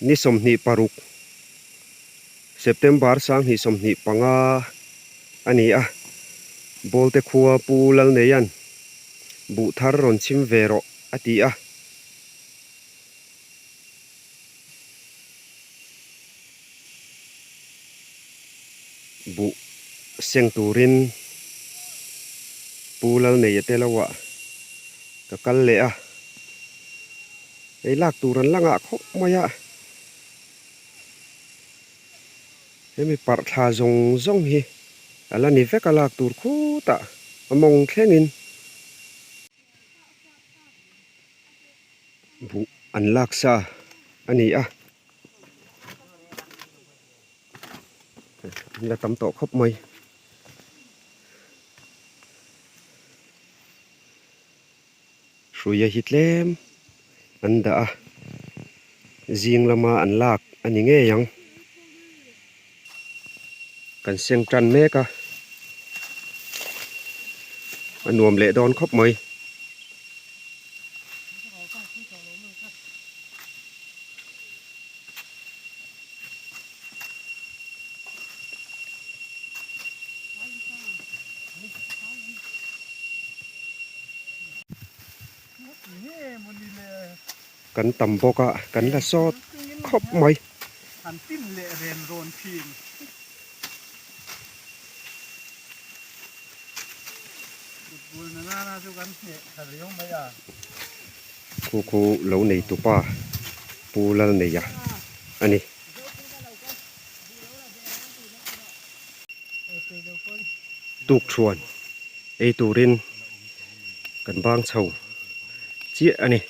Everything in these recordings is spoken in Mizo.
Ni 26 September 2025 a ni a, Bawlte khua Pu Lalneia'n buh thar rawn chhim ve rawh a ti a. Buh seng turin Pu Lalneia te lo ah ka kal leh a, ei lak tur an la ngah khawp mai a, hemi parh thla zawng zawng hi a la ni vek a lak tur khutah a mawng thlengin. Buh an lak sa a ni a. An la tam tawh khawp mai. Hruia hi tlem an dah a, zing lama an lak a ni ngei ang. Kan seng tan mek a, a nuam leh dawn khawp mai. Kan tam bawk a, kan la sawt khawp mai. An tin leh ren rawn thin. Kutbul na nana chu kan hneh thla riau mai a. Khu khu lo nei tupa Pu Lalneia a ni. Tukṭhuan ei turin kan bang chho chiah a ni.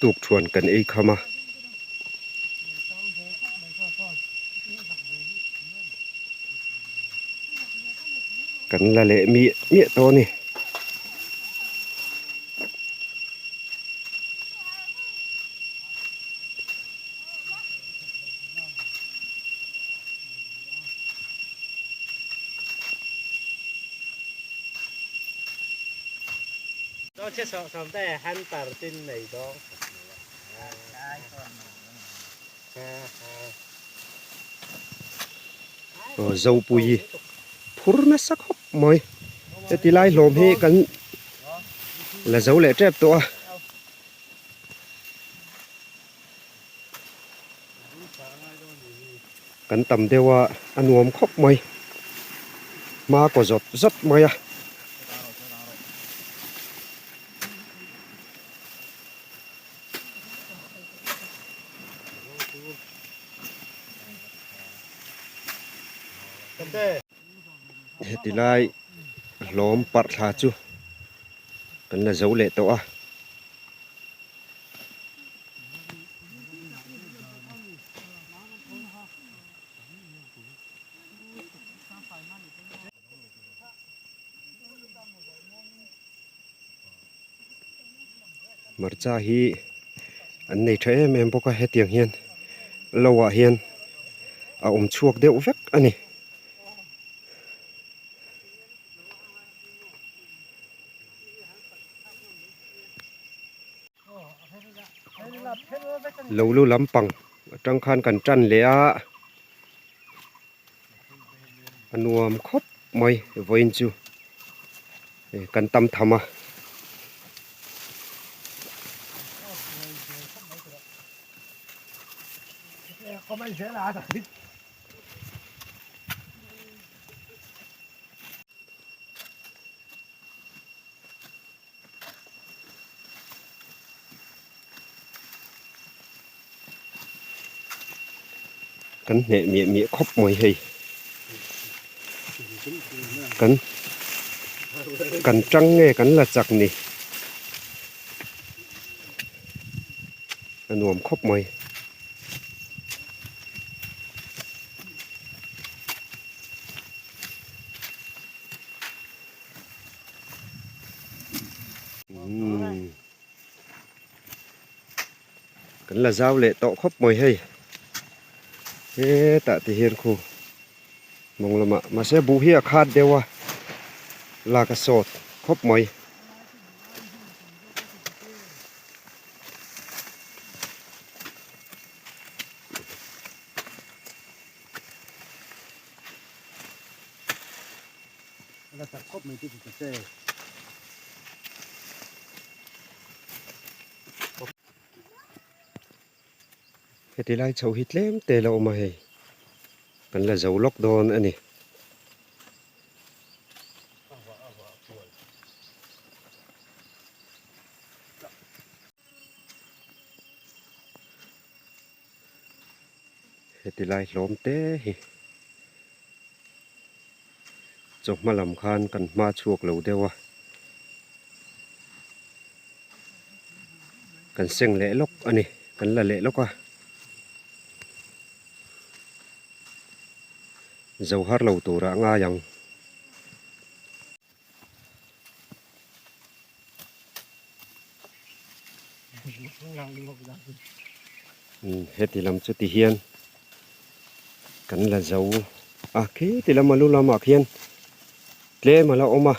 Tukṭhuan kan ei kham a. Kan la leh miah miah tawh a ni. Aw Zopui phur nasa khawp mai heti lai hlawm hi kan la zo leh tep tawh a. Kan tam deuh a a nuam khawp mai hma kaw zawt zawt mai a. Heti lai hlawm parh thla chu kan la zo leh tawh a. Hmarcha hi an nei tha em em bawk a hetiang hian lo ah hian a awm chhuak deuh vek a ni. Lo lu lampang atang khan kan tan leh a a nuam khawp mai vawiin chu kan tam tham a. Kan hneh miah miah khawp mai hei kan kan tang nge kan la chak ni a nuam khawp mai. Kan la zau leh tawh khawp mai hei hetah ti hian khu mawng lamah mahse buh hi a khat deuh a lak a sawt khawp mai. Heti lai chho hi tlem te la awm a hei kan la zo lawk dawn a ni. Heti lai hlawm te hi chawhma lam khan kan hma chhuak lo deuh a kan seng leh lawk a ni kan la leh lawk a zo har lo turah a ngai ang. Heti lam chu ti hian kan la zo a khiti lama lu lamah khian tlem a la awm a.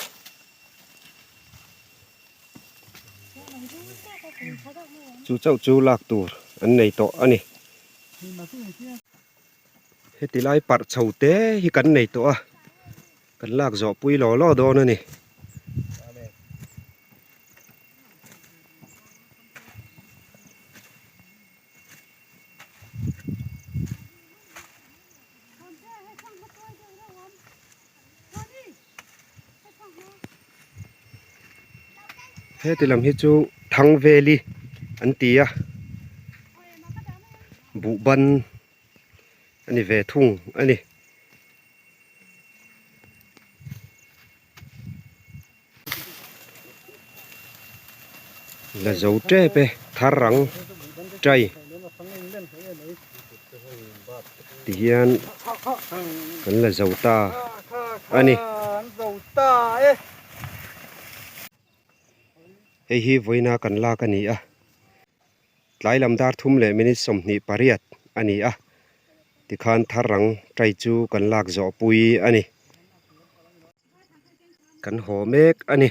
Chu chauh chu lak tur an nei tawh a ni. Heti lai parh chho te hi kan nei tawh a. Kan lak zawh pui law law dawn a ni. Heti lam hi chu Thangveli an ti a, buhban a ni ve thung a ni. La zo tep e thar ang tai ti hian kan la zo ta a ni. Hei hi vawiina kan lak a ni a. Tlai lam dar thum leh minute 28 a ni a, tikhan thar rang tai chu kan lak zawh pui a ni. Kan haw mek a ni.